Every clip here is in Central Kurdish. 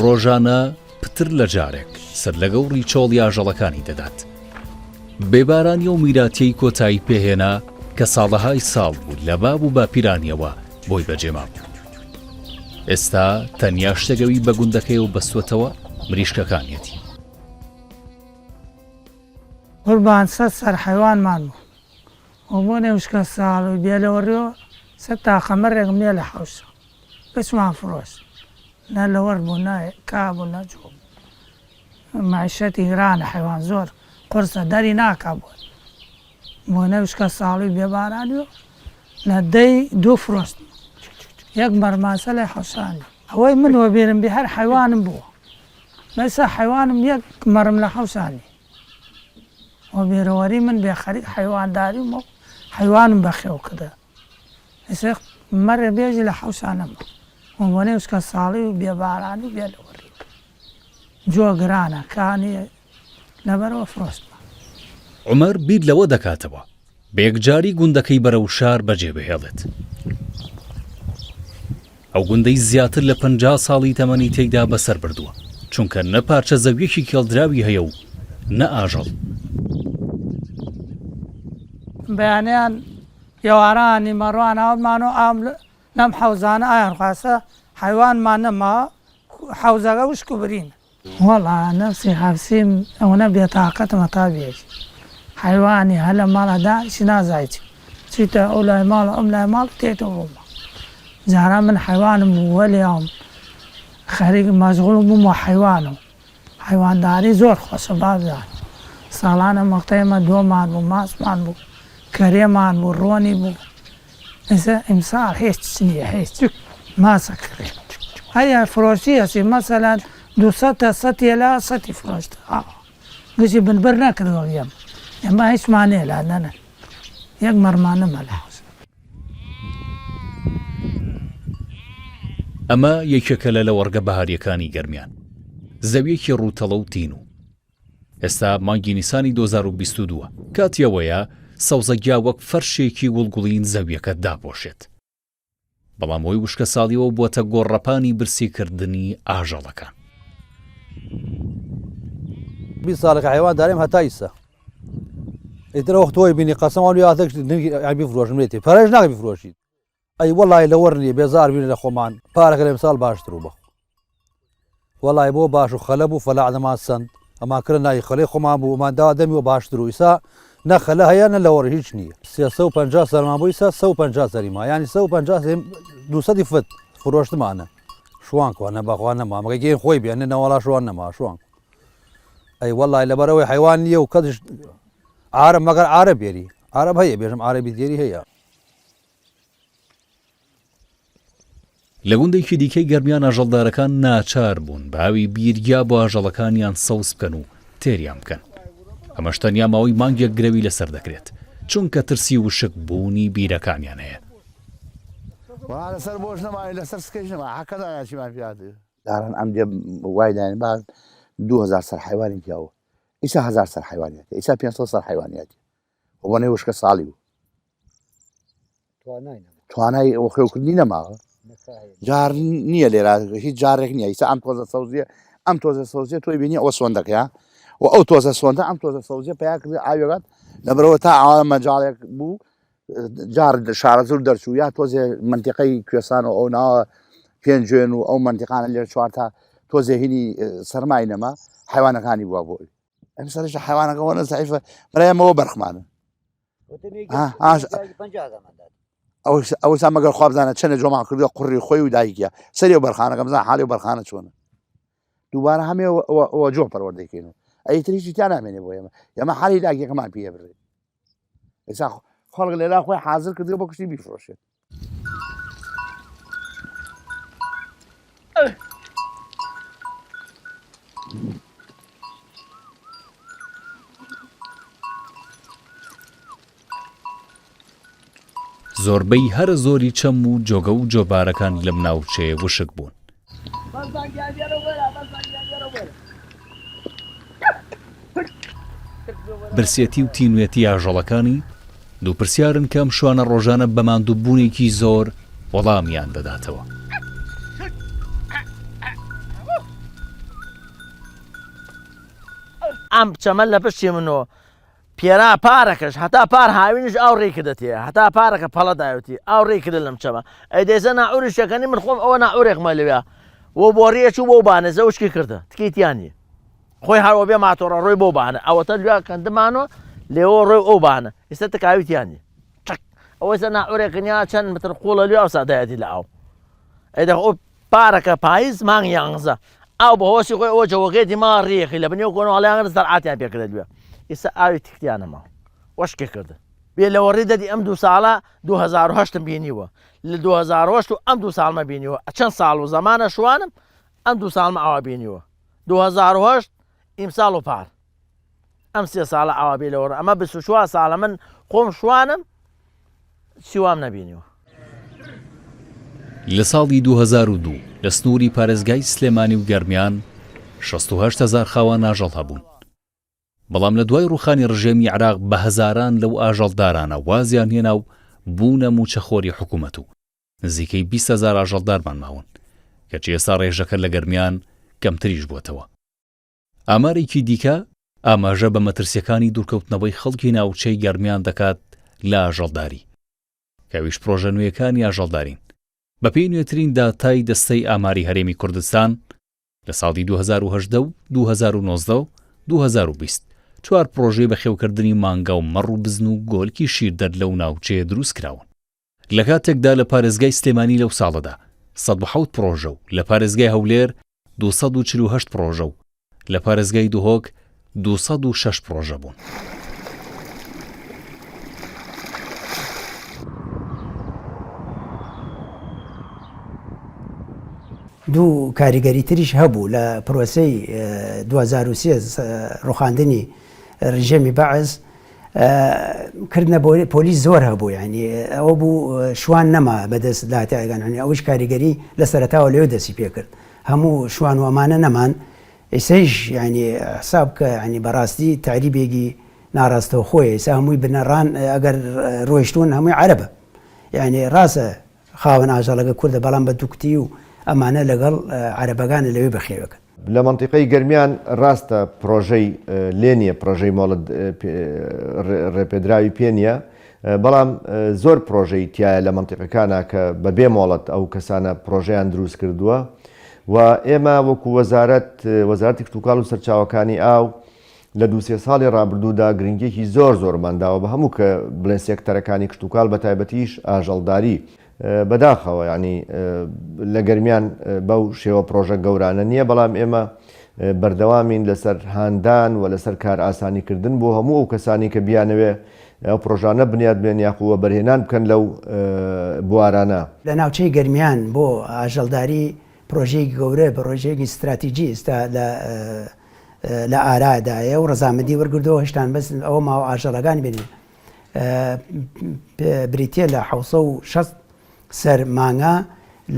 ڕۆژانە پتر لە جارێک سەر لە گەوڕی چۆڵی ئاژەڵەکانی دەدات. بێبارانی ئەو میراتیەی کۆتایی پێهێنا کە ساڵەهای ساڵ بوو لە باب و باپیرانیەوە بۆی بەجێمابوو. ئێستا تەنیا شتێک ئەوی بە گوندەکەیەوە بەستووەتەوە مریشکەکانیەتی. قوربان سەت سەر حەیوانمان بوو و بۆ نێ وشکە ساڵ و بێ لەوەڕیۆ سەت تاقە مەڕێکم نیە لە حەوشە گچمان فرۆشت نە لەوەڕ بوو نە کا بوو نە جۆ بوو مەعیشەتی گرانە حەیوان زۆر قورسە دەری ناکا بۆی بۆ نێ وشکە ساڵی و بێ بارانی و لە دەی دوو فرۆشتم یەک مەڕماسە لای حەوشانی ئەوەی من وەبیرم بێ هەر حەیوانم بووە مەسا حەیوانم یەک مەڕم لە حەوشانی و بێرەوەری من بێ خەریک حەیوانداریم و حەیوانم بەخێو کردە ئێستا مەڕێ بێژی لە حەوشا نەما و بۆنەی وشکە ساڵی و بێ بارانی و بێ لەوەڕی جۆ گرانە کانی لەبەرەوە فرۆشتمە. عومەر بیر لەوە دەکاتەوە بە یەکجاری گوندەکەی بەرەو شار بەجێ بهێڵێت. ئەو گوندەی زیاتر لە 50 ساڵی تەمەنی تێیدا بەسەر بردووە، چونکە نە پارچە زەوییەکی کێڵدراوی هەیە و نە ئاژەڵ. بەیانیان ئێواران نیمەڕوان ئاومان و ئاوم لەم حەوزانە ئایان خواستە حەیوانمان نەما حەوزەکە وشک و برینە. وەڵا نەفسی حەفسیم ئەوەنە بێتاقەتم هەتا بێژی حەیوانی هەر لە ماڵا دانیشی نازای چی چیتە ئەو لای ماڵ ئەم لای ماڵ تێتەوە بۆ ماڵ جاران من حەیوانم بوو وەلیام خەریک مەشغوڵ بووم وە حەیوانم حەیوانداری زۆر خۆشە بابزان ساڵانە مەقتەی ئێمە دۆمان بوو ماسمان بوو کەرێمان بوو ڕۆنی بوو ئێستا ئیمساڵ هیچ نییە هیچ ماسە کڕێ هەیە فرۆشی هەسی مەسەلەن دوسەد تا سەتیە لە سەتی فرۆشت ئاوا گشتی بنبر نەکردوە ئێمە ئێمە هیچمان نییە لە نەنە یەک مەڕمان نەما لە حوز. ئەمە یەکێکە لە لەوەڕگە بەهارییەکانی گەرمیان، زەوییەکی ڕووتەڵە و تینوو. ئێستا مانگی نیسانی 2022 ە، کاتی ئەوەیە سەوزەگیا وەک فەرشێکی گوڵگوڵین زەوییەکە داپۆشێت. بەڵام هۆی وشکەساڵییەوە بووەتە گۆڕەپانی برسیکردنی ئاژەڵەکان. 20 ساڵە کە حەیوان داریم هەتا ئیسا ئیتر وەخت تۆی بینی قەسەم وەڵی یادەک بیفرۆشم لێتی پەرەش ناکە بیفرۆشیت ئەی وەڵای لەوەر نیە بێزار بین لە خۆمان پارەکە لە ئەمساڵ باشتر و بەخۆ وەڵای بۆ باش و خەلە بوو فەلاع دەمان سند ئەمان کرە ناوی خەلەی خۆمان بوو ئەمان دا دەمی و باشتر و ئیسا نە خەلە هەیە نە لەوەڕ هیچ نییە 350 سەرمان بوو ئیسا 150 سەری ما یانی 150 سەری 200 فت فرۆشتمانە شوان کوا نە بەخوا نەما مەگە گەین خۆی بێ نە نەوەڵا شوان نەما شوان ئەی وەڵای لەبەرەوەی حیوان نییە و کەسش عارەب مەگەر عارەب بێری عارەب هەیە بێژم عارەبی دێری هەیە لە گوندێکی دیکەی گەرمیان ئاژەڵدارەکان ناچار بوون بە ئاوی بیرگیا بۆ ئاژەڵەکانیان سەوز بکەن و تێریان بکەن. ئەمەش تەنیا ماوەی مانگێک گرەوی لەسەر دەکرێت، چونکە ترسی وشک بوونی بیرەکانیان هەیە. وەڵا لەسەر بۆش نەماوین لەسەر سکەیش نەما حەقە دانا چیمان پێ هات. جاران ئەم دێ وای داین با 2000 سەر حیوانی تیاوە ئیسا هزار سەر حیوانیەتی ئیسا 500 سەر حیوانیەتی بۆنەی وشکە ساڵی بوو توانای وەخێوکردنی نەماوە جار نییە لێرا هیچ جارێک نییە ئیسا ئەم تۆزە سەوزیە ئەم تۆزە سەوزیە تۆی بینی ئەوە سۆندەکەیە و ئەو تۆزە سۆندە ئەم تۆزە سەوزیە پیا کرد ئاوێگات لەبەرەوە تا ئاوا مەجاڵێک بوو جار شارەزوور دەرچوو یا تۆزێ منتیقەی کوێسان و ئەو ناوە پێنجوێن و ئەو منتیقانە لێر چوارتا تۆزێ هینی سەرمای نەما حیوانەکانی بووە بۆی ئەم سەرش حیوانەکە وەنە زعیفە برایمەوە بەرخمانە ئەوسا مەگەر خوا بزانە چەنە جۆمان کردووە قوڕی خۆی و دایکە سەری و بەرخانەکە بزان حاڵی و بەرخانە چۆنە دووبارە هەمێ جۆ پەروەردەکەین و ئەی تریشی تیا نامێنێ بۆ ئێمە ئێمە حالی داگیەکەمان پێ بڕێت ئێستا خەڵک لێرا خۆی حاضر کردووە بۆ کوشتی بیفرۆشێت زۆربەی هەرە زۆری چەم و جۆگە و جۆبارەکان لەم ناوچەیە وشک بوون. برسێتی و تینوێتی ئاژەڵەکانی دوو پرسیارن کە ئەم شوانە ڕۆژانە بە ماندووبوونێکی زۆر وەڵامیان دەداتەوە. ئەم چەمە لە پشتی منۆ پێرا پارەکەش هەتا پار هاوینیش ئاو ڕێی کردە تێ هەتا پارەکە پەڵە داوێتی ئاو ڕێی کردە لەم چەمە ئەی دەیزە ناعوری شەکەنی من خۆم ئەوە ناعورێکمە لەوێ و بۆڕیە چوو بۆ بانە زەوشکی کردە تکی تیان نیە خۆی هەروە بێ ماتۆڕە ڕۆی بۆ بانە ئەوەتە لوێ کەندمانەوە لێوە ڕۆی ئەو بانە ئێستا تکاوی تیان نیە چەک ئەوەی سە ناعورێک نیا چەند متر قوڵە لێ ئەو سادایەتی لە ئاو ئەی دەخۆ پارەکە پایز مانگ یانزە ئاو بە هۆسی خۆی ئەوە جەوەکەیەتی ما ڕیەکەی لە بنیەوە کۆنەوە هەڵیان گرت زەرعاتیان پێ کردە لوێ ئیستا ئاوی تکتیان نەما وەشکێ کردن بێ لەوەڕی دەدی ئەم دوو ساڵە 2008 بینیوە لە 2008 و ئەم دوو ساڵمە بینیوە چەند ساڵ و زەمانە شوانم ئەم دوو ساڵمە ئاوا بینیوە 2008 ئیمساڵ و پار ئەم سێ ساڵە ئاوا بێ لەوەڕ ئەمە 24 ساڵە من خۆم شوانم چی وام نەبینیوە. لە ساڵی 2002 لە سنووری پارێزگای سلێمانی و گەرمیان 68 هەزار خاوەن ئاژەڵ هەبوون، بەڵام لە دوای ڕووخانی ڕژێمی عێراق بە هەزاران لەو ئاژەڵدارانە وازیان هێنا و بوونە مووچەخۆری حکوومەت و نزیکەی 20 هەزار ئاژەڵدارمان ماون، کەچی ئێستا ڕێژەکە لە گەرمیان کەمتریش بووەتەوە. ئامارێکی دیکە ئاماژە بە مەترسییەکانی دوورکەوتنەوەی خەڵکی ناوچەی گەرمیان دەکات لە ئاژەڵداری، کە ئەویش پرۆژە نوێیەکانی ئاژەڵدارین. بەپێی نوێترین داتای دەستەی ئاماری هەرێمی کوردستان، لە ساڵی 2018 و 2019 و 2020 چوار پرۆژەی بەخێوکردنی مانگا و مەڕ و بزن و گۆلکی شیردەر لەو ناوچەیە دروستکراون. لە کاتێکدا لە پارێزگای سلێمانی لەو ساڵەدا 107 پرۆژە و لە پارێزگای هەولێر 248 پڕۆژە و لە پارێزگای دهۆک 206 پڕۆژە بوون. دوو کاریگەری تریش هەبوو لە پرۆسەی 2003 ڕوخاندنی رژێمی بەعس کردنە پۆلیس زۆر هەبوو یعنی ئەوە بوو شوان نەما بەدەست لاتیاگان هەنی ئەوش کاریگەری لە سەرەتاوە لەوێ دەستی پێکرد هەموو شوان و ئەمانە نەمان ئیسەیش یعنی حساب کە یعنی بەڕاستی تەعریبێکی ناڕاستەوخۆیە ئیسا هەمووی بنەڕان ئەگەر ڕۆیشتوون هەمووی عەرەبە یعنی ڕاستە خاوەن ئاژەڵەکە کوردە بەڵام بە دوکتی و ئەمانە لەگەڵ عەرەبەکانە لەوێ بەخێوەکەن. لە مەنتیقەی گەرمیان ڕاستە پرۆژەی لێ نیە پرۆژەی مۆڵەت ڕێپێدراوی پێ نیە بەڵام زۆر پرۆژەی تایە لە مەنتیقەکانا کە بە بێ مۆڵەت ئەو کەسانە پرۆژەیان دروست کردووە و ئێمە وەکو وەزارەت وەزارەتی کشتوکاڵ و سەرچاوەکانی ئاو لە دوو سێ ساڵی ڕابردوودا گرنگیەکی زۆر زۆرمان داوە بە هەموو کە بڵێن سێکتەرەکانی کشتوکاڵ بە تایبەتیش ئاژەڵداری. بەداخەوە یانی لە گەرمیان بەو شێوە پڕۆژە گەورانە نییە، بەڵام ئێمە بەردەوامین لەسەر هاندان و لەسەر کارئاسانیکردن بۆ هەموو ئەو کەسانی کە بیانەوێ ئەو پڕۆژانە بنیات بنێن یاخو وەبەرهێنان بکەن لەو بوارانە. لە ناوچەی گەرمیان بۆ ئاژەڵداری پڕۆژەیەکی گەورە، پڕۆژەیەکی ستراتیجی ئێستا لە لە ئارادایە و ڕەزامەندی وەرگردەوە هێشتان بەس ئەوە ماوە ئاژەڵەکانی بێنین بریتیە لە 660 سەر مانگا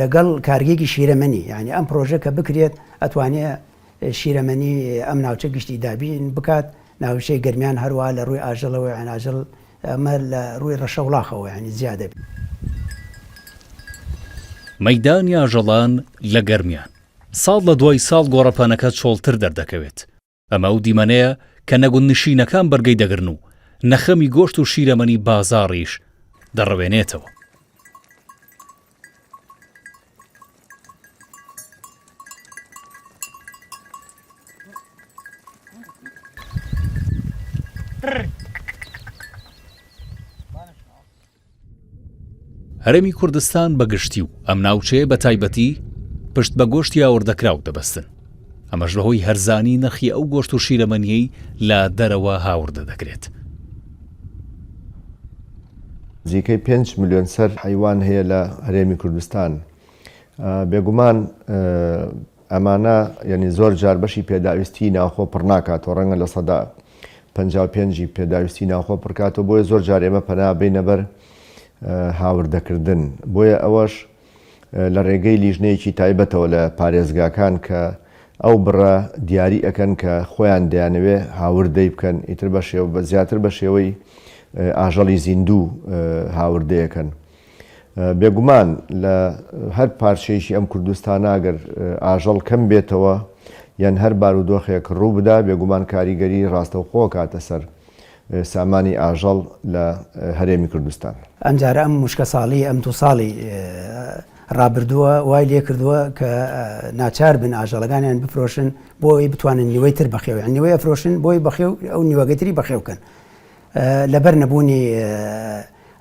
لەگەڵ کارگێکی شیرەمەنی یعنی ئەم پرۆژە کە بکرێت ئەتوانێ شیرەمەنی ئەم ناوچە گشتی دابین بکات ناوچەی گەرمیان هەروە لە ڕووی ئاژەڵەوە یان ئاژەڵ ئەمە لە ڕووی ڕەشەوڵاخەوە ینی زیادە مەیدانی ئاژەڵان لە گەرمیان ساڵ لە دوای ساڵ گۆڕەپانەکە چۆڵتر دەردەکەوێت. ئەمە ئەو دیمەنەیە کە نە گوندنشینەکان بەرگەی دەگرن و نە خەمی گۆشت و شیرەمەنی بازاڕیش دەڕەوێنێتەوە. هەرێمی کوردستان بە گشتی و ئەم ناوچەیە بە تایبەتی پشت بە گۆشتی هاوردەکراو دەبەستن، ئەمەش بەهۆی هەرزانی نرخی ئەو گۆشت و شیرەمەنییەی لە دەرەوە هاوردە دەکرێت. نزیکەی پێنج ملیۆن سەر حەیوان هەیە لە هەرێمی کوردستان. بێگومان ئەمانە یانی زۆر جار بەشی پێداویستی ناوخۆ پڕ ناکاتەوە، ڕەنگە 55% ی پێداویستی ناوخۆ پڕکاتەوە، بۆیە زۆر جار ئێمە پەنا بەینە بەر هاوردەکردن، بۆیە ئەوەش لە ڕێگەی لیژنەیەکی تایبەتەوە لە پارێزگاکان کە ئەو بڕە دیاری ئەکەن کە خۆیان دەیانەوێ هاوردەی بکەن، ئیتر بە شێوە زیاتر بە شێوەی ئاژەڵی زیندوو هاوردەیەکەن. بێگومان لە هەر پارچەیەکی ئەم کوردستانە گەر ئاژەڵ کەم بێتەوە. یان هەر بارودۆخێک ڕوو بدا بێگومان کاریگەری ڕاستەوخۆ کاتە سەر سامانی ئاژەڵ لە هەرێمی کوردستان. ئەمجارە ئەم وشکەساڵی ئەم دوو ساڵی ڕابردووە وای لێکردووە کە ناچار بن ئاژەڵەکانیان بفرۆشن بۆ ئەوەی بتوانن نیوەی تر بەخێو یان نیوەی ئەفرۆشن بۆی بەخێو ئەو نیوەگەی تری بەخێو کەن لەبەر نەبوونی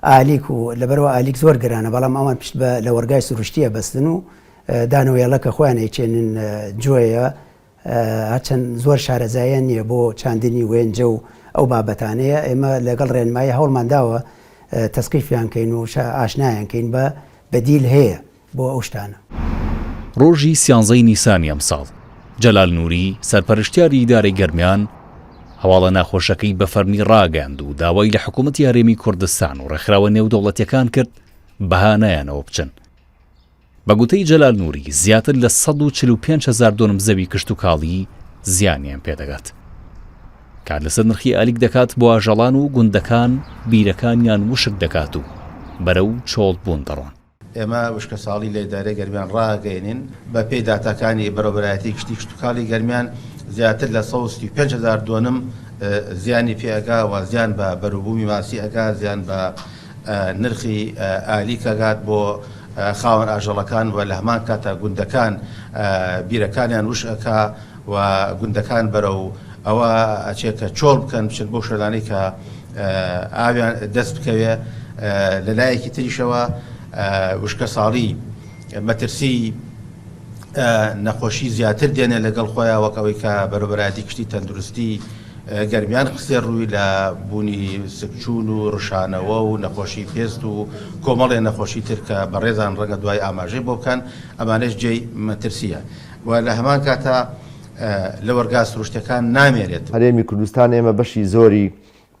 ئالیک و لەبەرەوە ئالیک زۆر گرانە بەڵام ئەوان پشت بە لەوەڕگای سروشتیە بەستن و دانەوێڵە کە خۆیان ئەیچێنن جۆیە هەرچەند زۆر شارەزایان نییە بۆ چاندنی وێنجە و ئەو بابەتانەیە، ئێمە لەگەڵ ڕێنمایی هەوڵمان داوە تەسقیفیان کەین و ئاشنایان کەین بە بەدیل هەیە بۆ ئەو شتانە. ڕۆژی سیانزەی نیسانی ئەمساڵ، جەلال نوری، سەرپەرشتیاری ئیدارەی گەرمیان، هەواڵە ناخۆشەکەی بە فەرمی ڕاگەیاند و داوای لە حکوومەتی هەرێمی کوردستان و ڕێکخراوە نێودەوڵەتییەکان کرد بەهانایانەوە بچن. بە گوتەی جەلال نوری، زیاتر لە 145 هەزار دۆنم زەوی کشتوکاڵی زیانیان پێدەگات. کار لەسەر نرخی ئالیک دەکات بۆ ئاژەڵان و گوندەکان بیرەکانیان وشک دەکات و بەرەو چۆڵبوون دەڕۆن. ئێمە وشکەساڵی لە ئیدارەی گەرمیان ڕائەگەیەنین، بە پێی داتاکانی بەڕێوەبەرایەتی گشتی کشتوکاڵی گەرمیان زیاتر لە 135 هەزار دۆنم زیانی پێ ئەگا و زیان بە بەروبوومی ماسی ئەگا، زیان بە نرخی ئالیک ئەگات بۆ خاوەن ئاژەڵەکان و لە هەمان کاتا گوندەکان بیرەکانیان وش ئەکا و گوندەکان بەرەو ئەوە ئەچێ کە چۆڵ بکەن بچن بۆ شوێنانەی کە ئاویان دەست بکەوێ لە لایەکی تریشەوە وشکەساڵی مەترسی نەخۆشی زیاتر دێنێ لەگەڵ خۆیان وەک ئەوەی کە بەرەبەرایەتی گشتی تەندروستی گەرمیان خستێ ڕووی لە بوونی سکچوون و ڕشانەوە و نەخۆشی پێست و کۆمەڵێ نەخۆشی تر کە بەڕێزان ڕەنگە دوای ئاماژەی بۆ بکەن ئەمانەش جێی مەترسیە و لە هەمان کاتا لەوەڕگا سروشتەکان نامێنێت. هەرێمی کوردستان ئێمە بەشی زۆری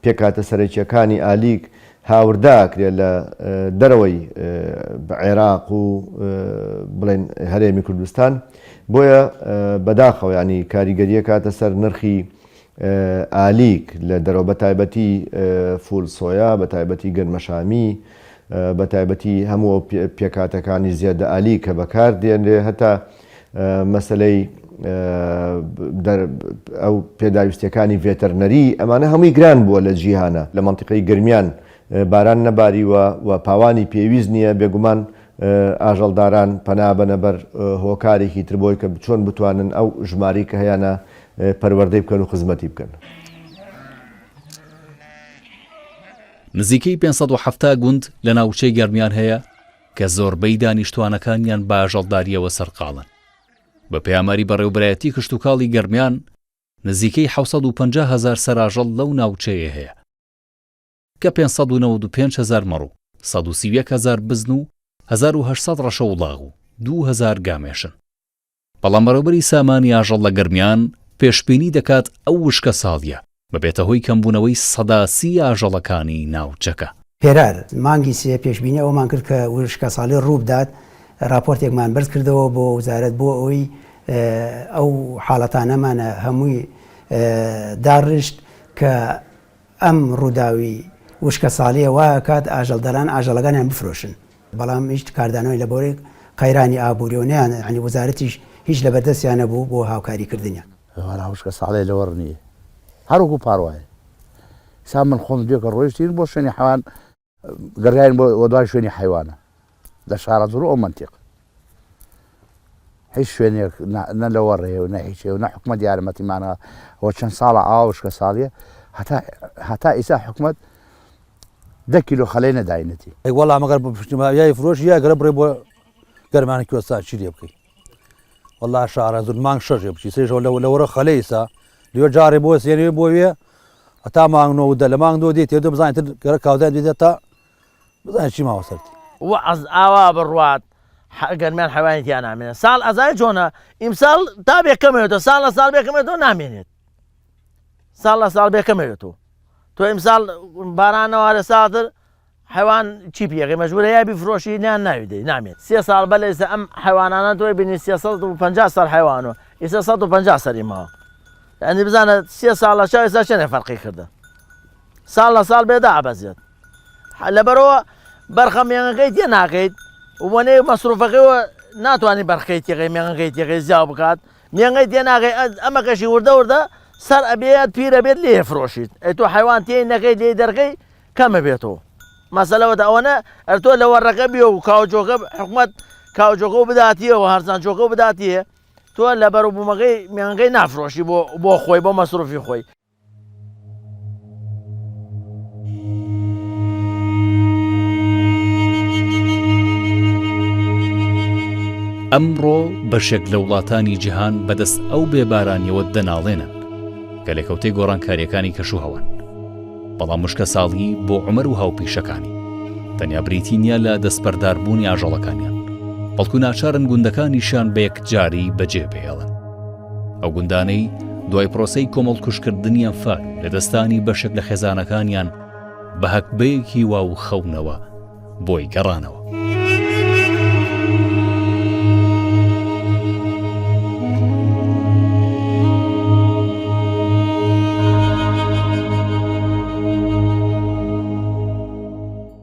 پێکهاتە سەرەکییەکانی ئالیک هاوردە ئەکرێت لە دەرەوەی عێراق و بڵێن هەرێمی کوردستان بۆیە بەداخەوە ینی کاریگەریەکاتە سەر نرخی ئالیک لە دەرەوە بە تایبەتی فول سۆیا بە تایبەتی گەنمەشامی بە تایبەتی هەموو ئەو پێکهاتەکانی زێدە ئالیک کە بەکار دێنرێ هەتا مەسەلەی ئەو پێداویستیەکانی ڤێتەرنەری ئەمانە هەمووی گران بووە لە جیهانە لە مەنتیقەی گەرمیان باران نەباریوە و پاوانی پێویست نییە بێگومان ئاژەڵداران پەنا بەنە بەر هۆکارێکی تر بۆی کە چۆن بتوانن ئەو ژمارەی کە هەیانە پەروەردەی بکەن و خزمەتی بکەن. نزیکەی 570 گوند لە ناوچەی گەرمیان هەیە کە زۆربەی دانیشتوانەکانیان بە ئاژەڵدارییەوە سەرقاڵن. بەپێی ئاماری بەڕێوەبەرایەتی کشتوکاڵی گەرمیان، نزیکەی 750 هەزار سەر ئاژەڵ لەو ناوچەیە هەیە، کە 595 هەزار مەڕ و 131 هەزار بزن و 1800 ڕەشەوڵاغ و 2000 گامێشن. بەڵام بەڕێوبەری سامانی ئاژەڵ لە گەرمیان پێشبینی دەکات ئەو وشکەساڵییە ببێتە هۆی کەمبوونەوەی 30% ئاژەڵەکانی ناوچەکە. پێرار، مانگی سێ پێشبینی ئەوەمان کرد کە وشکەساڵی ڕووبدات، ڕاپۆرتێکمان بەرزکردەوە بۆ وەزارەت بۆ ئەوەی ئەو حاڵەتانەمان هەمووی داڕشت کە ئەم ڕووداوی وشکەساڵییە وا ئەکات ئاژەڵداران ئاژەڵەکانیان بفرۆشن، بەڵام هیچ کاردانەوەی لە بۆرەی قەیرانی ئابووریەوە نەیان یانی وەزارەتیش هیچ لەبەردەستیان نەبوو بۆ هاوکاری کردنیان. وەڵا وشکە ساڵێ لەوەڕ نییە هەر وەکو پار وایە ئیسا من خۆم دوێکە ڕۆیشتین بۆ شوێنی حەوان گەڕاین بۆ وەدوای شوێنی حەیوانە لە شارەزوور ئەو مەنتیق هیچ شوێنێک نە لەوەڕێ و نە هیچێ و نە حکومەت یارمەتیمانە و چەند ساڵە ئاوا وشکە ساڵیە هەتا هەتا ئیسا حکومەت دە کیلۆ خەلەی نەداینەتی. ئەی وەڵا مەگەر یای فرۆشی یا گەرە بڕێ بۆ گەرمانی کوێستان چی لێ بکەی وەڵا شارە زور مانگ شەشێ بچی سێژەوە لە لەوەرە خەلەی ئیسا لێ جارێ بۆ سێنێ بۆ وێ هەتا مانگ نۆ و دە لە مانگ دۆ دێ تێ دۆ بزانین تر گەرە کاودان دێ تا بزانین چی ماوە سەرتی. وەعز ئاوا بڕوات گەرمیان حەیوانی تیا نامێنێت ساڵ ئەزانی چۆنە ئیمساڵ تا بێ کەمێتەوە ساڵ لە ساڵ بێ کەمێتەوە نامێنێت ساڵ لە ساڵ بێ کەمێتەوە تۆ ئیمساڵ بارانەوارە ساتر حیوان چی پێەکەی مەجبورە یا بیفرۆشی نیان ناوی دەی نامێت سێ ساڵ بەلێ ئێستا ئەم حیوانانە تۆی بینی 350 سەر حیوانەوە ئێستا 150 سەری ماوە یعنی بزانە سێ ساڵ لە چاو ئێستا چەنێ فەرقی کردە ساڵ لە ساڵ بێدا ئابەزێت لەبەرەوە بەرخە مێنگەکەی تێ ناکەیت وەنەی مەسروفەکەیەوە ناتوانانی بەرخەکەی تێکەی مێنگەکەی تێکەی زیاو بکات. مێنگەی تێناگەی ئەمەکەشی وردە وردە سەر ئەبێت پیرە بێت لێ فرۆشیت ئەی تۆ حیوان تێی نەکەی لێی دەرکەی کەمە بێتەوە مەسەلەوەتە ئەوەنە ئەر تۆ لە وەڕەکە بێ و کاوجۆکە حکومت کاوجۆکە و بداتیەوە هەرزان جۆکە و بداتیە تۆ لە بەروبوومەکەی میانگەی نافرۆشی بۆ بۆ خۆی بۆ مەسروفی خۆی. ئەمڕۆ بەشێک لە وڵاتانی جیهان بەدەست ئەو بێبارانیەوە دەناڵێنن کە لێکەوتەی گۆڕانکاریەکانی کەشوهەوان. بەڵام وشکەساڵی بۆ عومەر و هاوپیشەکانی تەنیا بریتی نییە لە دەستبەرداربوونی ئاژەڵەکانیان، بەڵکو ناچارن گوندەکانیشیان بە یەکجاری بەجێ بهێڵن. ئەو گوندانەی دوای پرۆسەی کۆمەڵکوژکردنی ئەنفال و لەدەستدانی بەشێک لە خێزانەکانیان بە هەگبەیەکی وا و خەونەوە بۆی گەڕانەوە.